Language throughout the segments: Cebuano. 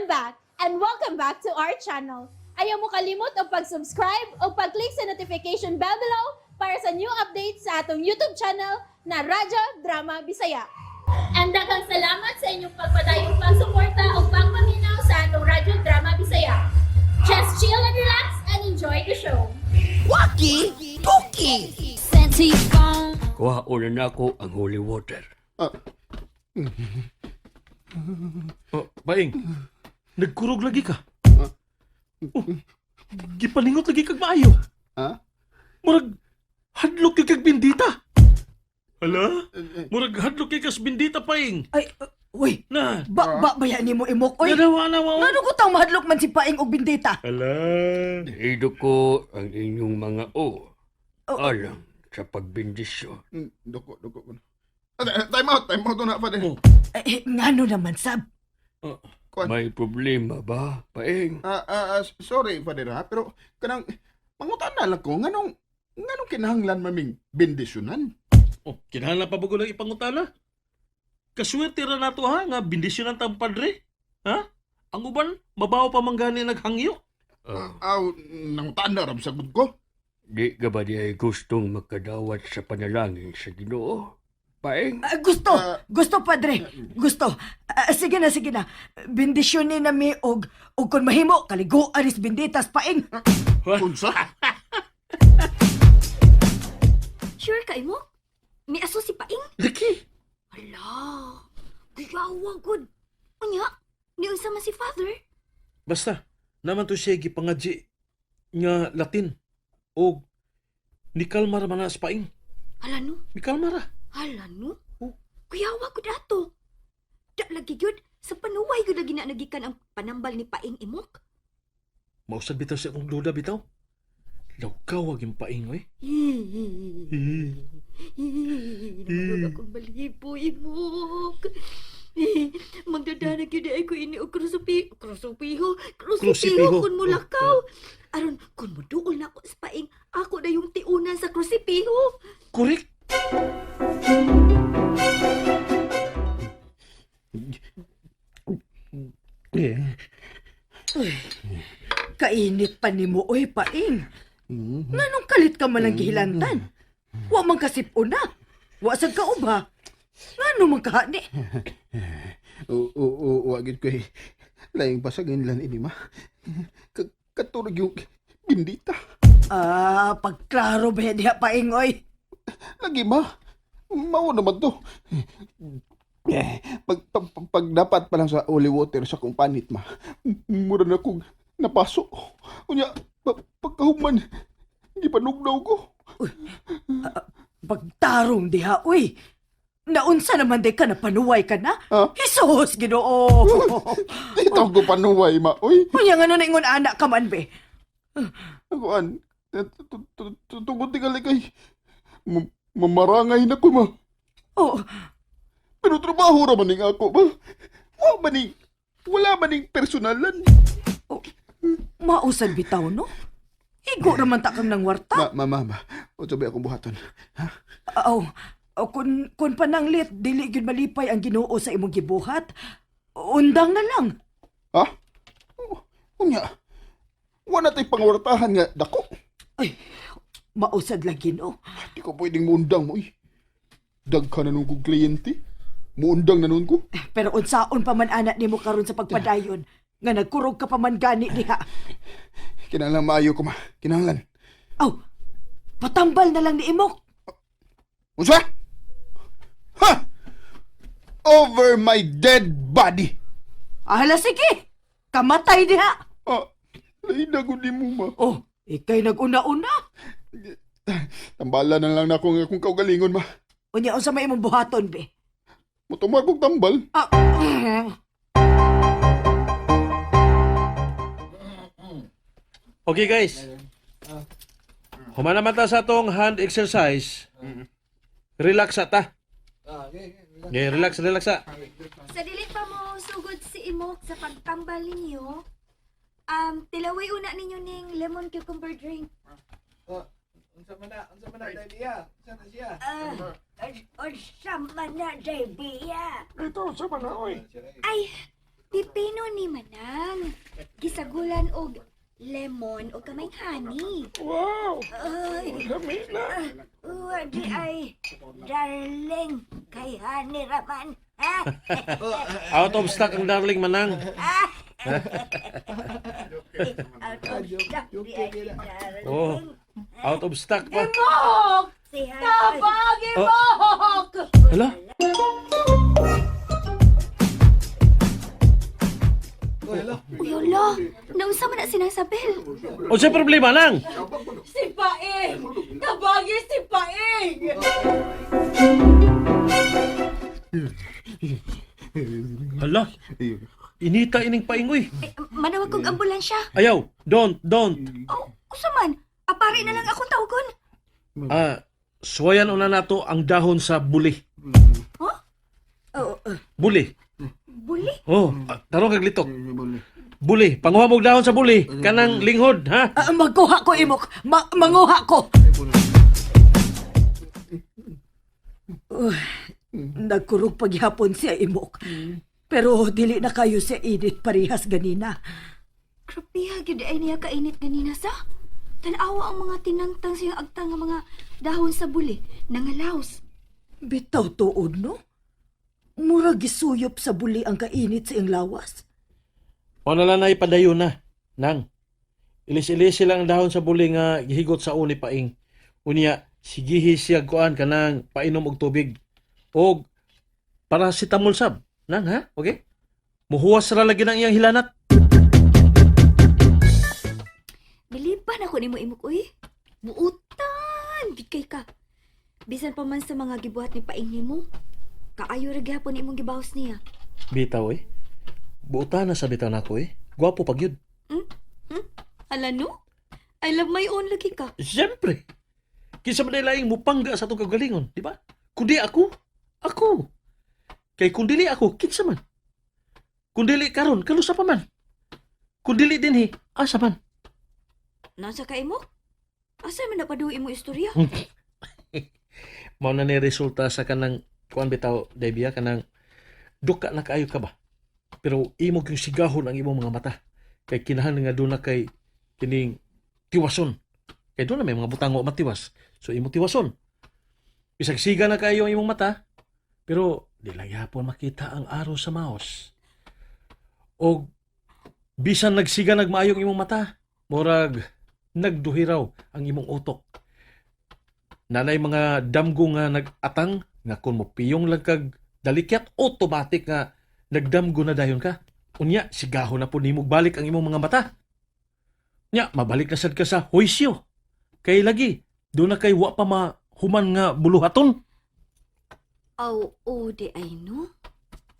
I'm back and welcome back to our channel. Ayaw mo kalimot og pag-subscribe o pag-click sa notification bell below para sa new updates sa atong YouTube channel na Radyo Drama Bisaya. And daghang salamat sa inyong pagpadayong pagsuporta o pagpaminaw sa atong Radyo Drama Bisaya. Just chill and relax and enjoy the show. Waki Toki! Sent to your phone. Kuha na nako ang holy water. Ah. Oh, Paing, nagkurog lagi ka. Oh, gipaningot lagi kag maayo. Ha? Murag hadlok kay kag bindita. Hala? Murag hadlok kay kas bindita, Paing. Ay, uy, Na. ba, ba, baya ni mo imok, uy. Nanawa na wa. Ngano ko tang mahadlok man si Paing og bindita? Hala. Ido ko ang inyong mga o. Oh. Alang sa pagbindisyon. Doko, doko. Ah, time out, time out na, Father. Oh. Eh, ngano naman, sab? Oh. Kuan. May problema ba, Paing? Ah, ah, ah, sorry, Father, ha? Pero kanang mangutan na lang ko nganong nganong kinahanglan maming bendisyonan? Oh, kinahanglan pa ba ko lang ipangutana? Kaswerte ra nato ha nga bindisyonan tang padre. Ha? Ang uban mabaw pa man gani naghangyo. Ah, Aw, nangutan na ram sagud ko. di ka ba di ay gustong makadawat sa panalangin sa Ginoo? Paing? Ah, gusto, Ah. gusto, padre. Gusto. Ah, sige na, sige na. Bendisyon ni nami og og kun mahimo kaliguan is benditas Paing. Unsa? Sure ka, Imok? May aso si Paing? Laki. Hala, kuyawa gud. Unya, niunsa man si Father? Basta, naman to siya gipangadji nga Latin. O nikalma ra man na sa Paing. Hala no, Nikalma ra. hala no. Oh. Kuyawa gud ato. Da lagi gyud, sa panuway gud lagi na nagikan ang panambal ni Paing, Imok. Mausad bitaw siya akong duda bitaw. Lawkaw yung Paing, oy. Nahulog akong balibo, Imok. Magdadana gyud ay ko ini og krusupi, krusupiho, Krusipiho. krusipiho kun mulakaw. Aron kun moduol na ako sa Paing, ako na yung tiunan sa krusipiho. Correct. Kainit pa nimo, oy, Paing. Nganong kalit ka man lang gihilantan? Wa man kasip-on na. Wa sad ka uba. Ngano man kahani? Oo, oo, wa gid ko eh. Laing pasagin lan ini ma. Katurog yung bindita. Ah, pagklaro ba diha, Paing, oy? Lagi ma. Mao naman to. Eh, pag dapat pa lang sa holy water sa kong panit ma. Mura na kong napaso. Unya, pagkahuman, gipanugnaw ko. Pagtarong diha, uy. Naunsa naman day ka na panuway ka na? Ah? Hisos, Ginoo. Dito ko panuway ma. Uy, Unya nga nun ingon anak ka man be. akuan. Tungkol tingali kay mamarangay na ko ma. Oh, Pero trabaho ra man ning ako ma. Wa man ning wala man ning personalan. Mausan bitaw no? Higo raman ta kang nangwarta. Ma, ma, ma, ma. Unsa ba akong buhaton? Ha? Aw, oh, kun pananglit dili gyud malipay ang Ginoo sa imong gibuhat. Undang na lang. Ha? Unya. Wala tay pangwartahan nga dako. Ay, mausad lang Ginoo. Di ko pwedeng muundang mo eh. Daghan na nun kong kliyente. Muundang na nun ko. Pero unsaon pa man ana nimo karon sa pagpadayon nga nagkurog ka pa man gani diha. Kinahanglan maayo ko ma. Kinahanglan. Aw, patambal na lang ni imok. Unsa? Ha! Over my dead body. Ahala sige. Kamatay diha. Ah, lain na gud nimo ma. Oh, ikay naguna-una. Tambala na lang na akong akong kaugalingon ma. Unya unsa may imong buhaton be? Mutumag kog tambal. Ah, Okay guys. Human naman ta sa atong hand exercise. Relax sa ta. Okay, relax, relax sa. Sa dili pa mo sugod si Imok sa pagtambal ninyo, tilaway una ninyo ning lemon cucumber drink. Unsa man na, unsa man na dai biya? Unsa na siya? Ah, unsa man na day biya? Ito, sa man oy. Ay, Pipino ni Manang. Gisagulan og lemon o kamay honey. Wow! Ay, Lami na. uwa di ay, darling, kay honey raman. Ha? Out of stock ang darling, Manang. Out of stock di ay si darling. Oh, out of stock pa. Imok! Si honey. Tabang, Imok! Hala? Uy, ala, naunsa man na sinasabel. Unsay problema, Nang? Si Paing! Tabagi si Paing! Hala, inita ining paingoy. Eh, manawag kog ambulansya. Ayaw, don't, don't. Oh, usa man. Apari na lang akong tawgon. Ah, suwayan una nato ang dahon sa buli. Huh? Oh, Buli. Buli? Oh, tarong kag litok. Buli, panguha mo og dahon sa buli kanang linghod, ha? ah, magkuha ko, Imok! Manguha ko! Nagkurog paghapon siya, Imok. Pero dili na kayo siya init parehas ganina. Grabe gyud ay niya kainit ganina sa. Tan-awa ang mga tinangtang siyang agtang nga mga dahon sa buli, nangalaos. Bitaw tuod, no? Mura gisuyop sa buli ang kainit sa iyang lawas. O na lang na ipadayon na. Nang. Ilis-ilis sila ang dahon sa buli nga gihigot sa uni paing. Unya, sigihi siya kuan kanang painom og tubig. Og paracetamol sab. Nang ha? Okay? Muhuwas ra lagi ng iyang hilanat. Biliban ako nimo imok uy. Buutan gid kay ka. Bisan pa man sa mga gibuhat ni paing nimo. Kaayo ra gyapon imong gibawas niya. Bitaw eh. Buutan na sa bitaw nako eh. Gwapo pag yun. Ala no? I love my own lagi ka. Siyempre. Kinsa man laing mupangga sa atong kagalingon, di ba? Kundi ako, ako. Kay kung dili ako, kinsa man. Kung dili karon, kalusa pa man. Kung dili dinhi, asa man. Nasa ka imok? Asa man napaduwi imo istorya? Mao na ni resulta sa kanang kuan bitaw, Debbie, kanang duka na kaayo ka ba? Pero imo gyud sigahon ang imong mga mata. Kay kinahanglan nga doon na kay kining tiwason. Kay doon na may mga butang wa matiwas. So imo tiwason. Bisag siga na kaayo ang imong mata, pero di lang yapon makita ang araw sa maos. Og bisan nagsiga nagmaayong imong mata, murag nagduhiraw ang imong utok. Nanay mga damgo nga nag-atang nga kung mopiyong lang kag dalikyat automatic nga nagdamgo na dayon ka. Unya sigaho na po nimo balik ang imong mga mata. Nya mabalik na sad ka sa huisyo. Kay lagi do na kay wa pa mahuman nga buluhaton. Aw, oh, di ay no.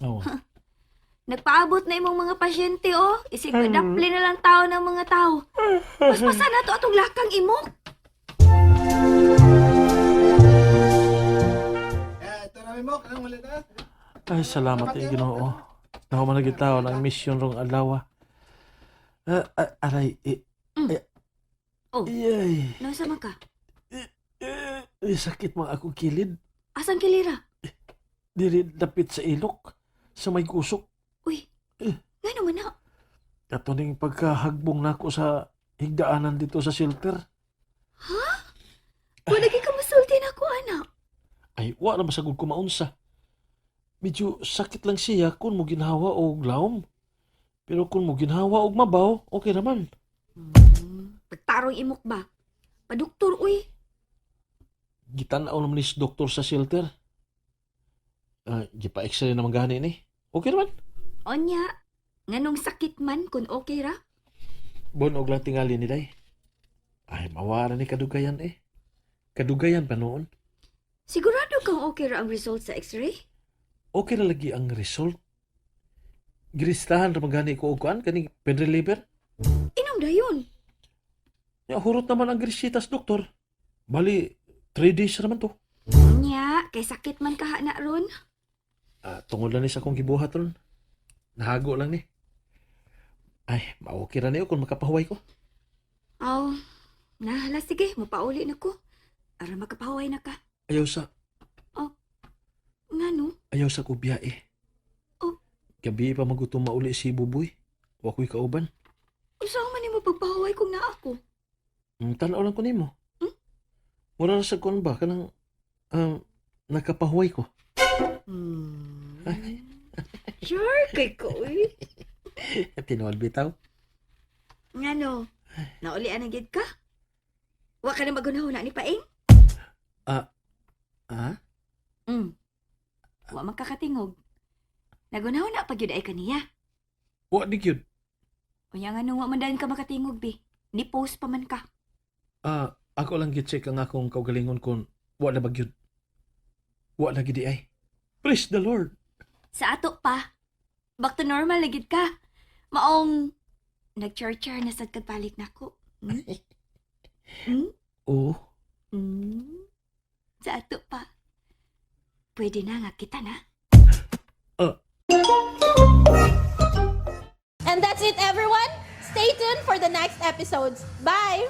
Oh. Nagpaabot na imong mga pasyente, oh. Isig adapli na lang tao ng mga tao. Mas pasa na to atong lakang imok. Eh, ito na mo, kanang ulit ha. Ay salamat eh Ginoo. Nahuman na gyud taon ang misyon rong adlaw. Ah, ah, aray eh, eh, Oh. Yay. Nasa man ka? Eh, sakit mga akong kilid. Asan kilira? Diri dapit sa ilok sa may kusok. Uy, ngano man na? Ato ning pagkahagbong nako sa higdaanan dito sa shelter. Wala gyud ka masulti na ako, anak. Ay, wa na masagod ko maunsa. Medyo sakit lang siya kung mo ginhawa og lawom. Pero kung mo ginhawa og mabaw, okay naman. Pagtarong imok ba? Paduktor, uy. Gitan-aw naman ni si doktor sa shelter. Ah, gipa-x-ray naman gani ni. Okay naman. Onya, nganong sakit man kung okay ra? Bon og lang tingali ni day. Ay, mawara ni kadugayan eh. Kadugayan pa noon. Sigurado kang okay ra ang result sa x-ray? Okay na lagi ang result. Giristahan ra man gani ko og kuan kaning pain reliever. Inom dayon. Ya, hurot naman ang grisitas, doktor. Bali, 3 days naman to. Onya, kay sakit man kaha na ron. Ah, tungod lang ni sa akong gibuhat ron. Nahago lang ni. Ay, ma-okay ra niyo kung makapahuway ko. Aw, nahala sige, mapauli na ko. Aron makapahuway na ka. Ayaw sa, Ngano? ayaw sa ko biyahe. Oh. Gabi pa magutom mauli si Buboy. Wa ko'y kauban. Unsa man nimo pagpahuway kung naa ako? Tanaw lang ko nimo. Hmm? Mura ra sa kuan ba kanang nakapahuway ko. Sure kay ko uy. Tinuod bitaw. Ngano? Naulian na gid ka? Wa ka na magunahuna ni Paing? Ah? Wa man kakatingog. Nagunahuna pa gyud ay kaniya. Wa di gyud. Unya nga wa man dayon ka makatingog bi. Ni post pa man ka. Ah, ako lang gi-check ang akong kaugalingon kon wa na ba gyud. Wa na gid ay. Praise the Lord. Sa ato pa. Back to normal na gid ka. Maong nag-char-char na sad kag balik nako. Hmm? Hmm? Oo. Sa ato pa. Pwede na nga kita na. And that's it, everyone. Stay tuned for the next episodes. Bye!